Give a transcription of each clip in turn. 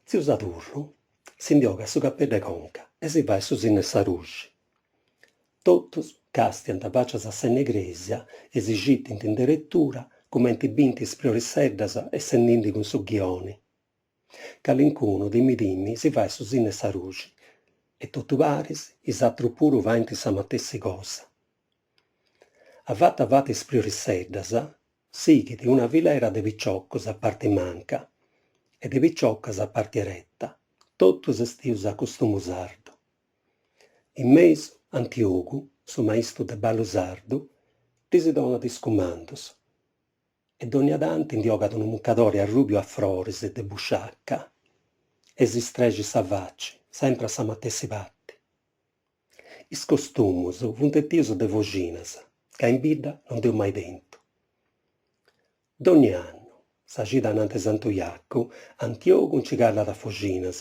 Tziu Sadurru si ndi 'ogat su capeddu 'e conca e si fait su sinnu 'e sa ruxi. Totus càstiant fàcias a s'enna 'e crèsia e si citint in deretura cumenti bint is priorisseddas essendindi cun su ghioni. Calincunu timi timi si fait su sinnu 'e sa ruxi e totu paris is atrus puru faint sa matessi cosa. Avatu avatu is priorisseddas sighit una filera de piciocus a parti manca e de piciocas a parti 'ereta, totus 'estius a costumu sardu. In mesu, Antiogu, su maistu de ballu sardu, ddis donat is cumandus e dònnia tanti ndi 'ogat unu mucadori arrùbiu a froris de busciaca e si strexit sa faci, sempri a sa matessi parti. Is costumus funt 'estius de Foxinas, ca in bidda non nd'eus mai tentu. Dònnia annu, sa cida ananti Santu Jacu, Antiogu nci calat a Foxinas,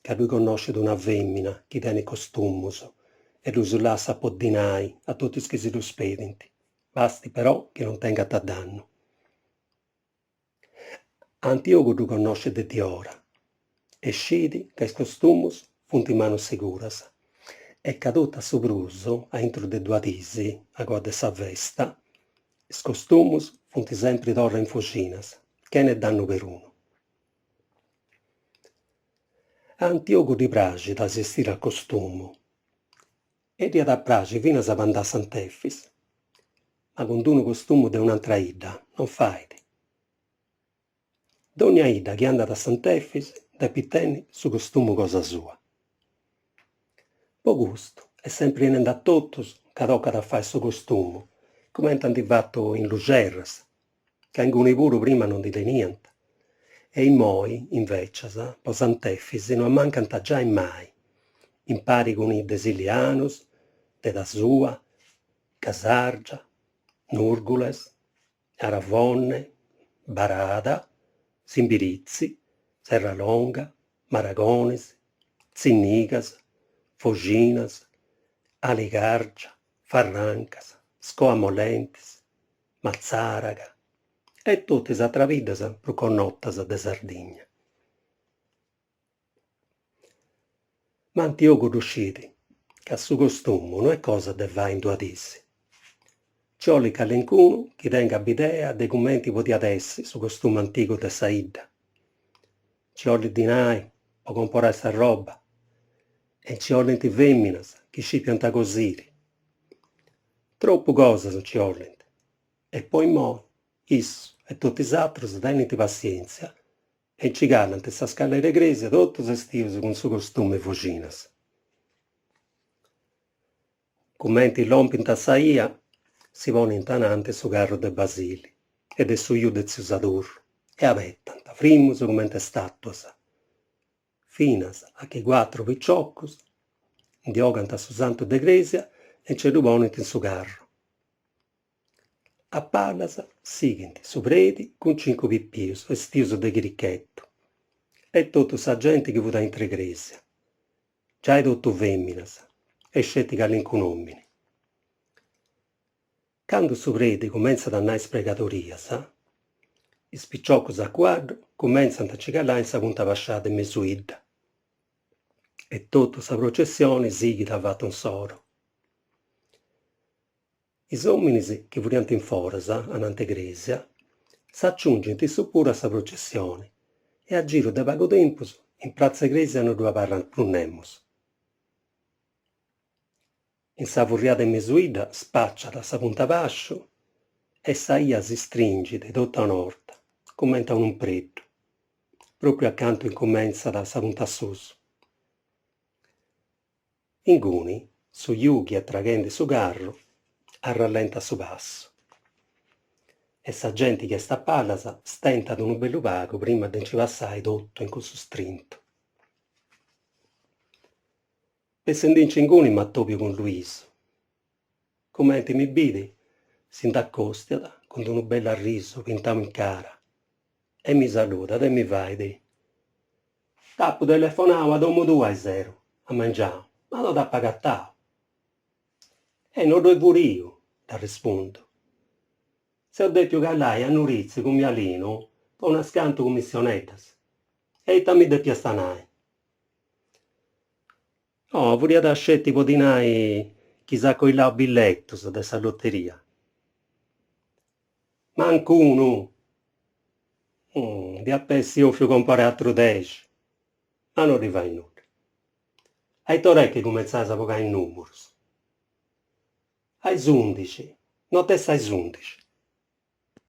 ca ddui connoscit una fèmina chi tenit costumus e ddus lassat po dinai a totu is chi si ddus pedint, bastit però chi non tengant dannu. Antiogu ddu connoscit de diora e scit ca is costumus funt in manus siguras e ca totu a su prus, aintru de duas dis, agoa de sa festa, is costumus funt sempri torra in Foxinas, chene dannu perunu. A Antiogu ddi praxit a si 'estiri a costumu E dd'iat a praxi finas po andai a Sant'Efis, ma cun d'unu costumu de un'antra 'idda non fait. Dònnia 'idda chi andat a Sant'Efis depit tenni su costumu cosa sua. Po custu est sempri nendi a totus ca tocat a fai su costumu, cumenti ant fatu in Luxerras, ca inguni puru prima non ndi teniant, e immoi, invècias, po Sant'Efis no ammancant giai mai, impari cun is de Silianus, de Tasua, Casàrgia, Nùrgules, Aravonne, Barada, Simbiritzi, Serralonga, Maragonis, Tzinnigas, Foxinas, Aligàrgia, Farrancas, Scoa Molentis, Matzàraga e totu is atras biddas prus connotas de Sardigna. Ma Antiogu ddu scit ca su costumu no est cosa de fai in duas dis. Nci 'olit calincunu chi tengat bidea de cumenti podiat essi su costumu antigu de sa 'idda. Nci 'olit dinai po comporai s'arroba e nci 'olint fèminas chi scipiant cosiri. Tropu cosas nci 'olint e po immoi issu e totu is atrus tenint passièntzia e nci calant in sa scalera 'e crèsia totus 'estius cun su costumu 'e Foxinas. Cumenti lompint a sa 'ia si ponint ananti su carru de Basili e de su 'iu de tziu Sadurru e abetant, frimus cumenti stàtuas, finas a chi cuatru piciocus ndi 'ogant su santu de crèsia e nce ddu ponint in su carru. A palas sighint su predi cun cincu pipius 'estius de chirichettu e totu sa genti chi fut aintr'e crèsia, giai totu fèminas e sceti calincun'òmini. Candu su predi cumentzat a nai is pregadorias, is piciocus a cuaddu cumentzant a nci calai in sa punta pasciada 'e mesu 'idda e totu sa processioni sighit avatu insoru. Is ominis chi furiant in foras, anant'e cresia, s'aciungint issus puru a sa processioni e a giru de pagu tempus in pratza 'e cresia no ddu abarrat prus nemus. In sa furriada 'e mesu 'idda spàciat sa punta pàsciu e sa 'ia si stringit totu a un'orta, cumenti a unu impreddu, pròpriu acantu incumentzat sa punta a susu. Inguni su 'iu chi est traghendi su carru arrallentat su passu e sa genti chi est a palas stentat unu bellu pagu prima de nci passai totu in cussu strintu. Bessendinci inguni m'atobiu cun Luisu. Cumenti mi bit, si nd'acostiat cun d'unu bellu arrisu pintau in cara e mi saludat e mi fait, T'apu telefonau a domu tua aiseru, a mengianu, ma no t'apu agatau. E no ddoi furiu, dd'arrespundu. Seu dèpiu calai a Nuritzi cun Mialinu po unas cantu cumissioneddas. E ita mi depiast nai? No, furiat sceti po ti nai chi s'at coillau billetus de sa loteria. Mancu unu! Nd'iap'essi 'ofiu comporai atrus dexi, ma no ddi fait nudda. A it'ora est chi cumentzais a bogai is numurus? A is undixi, notesta a is undixi.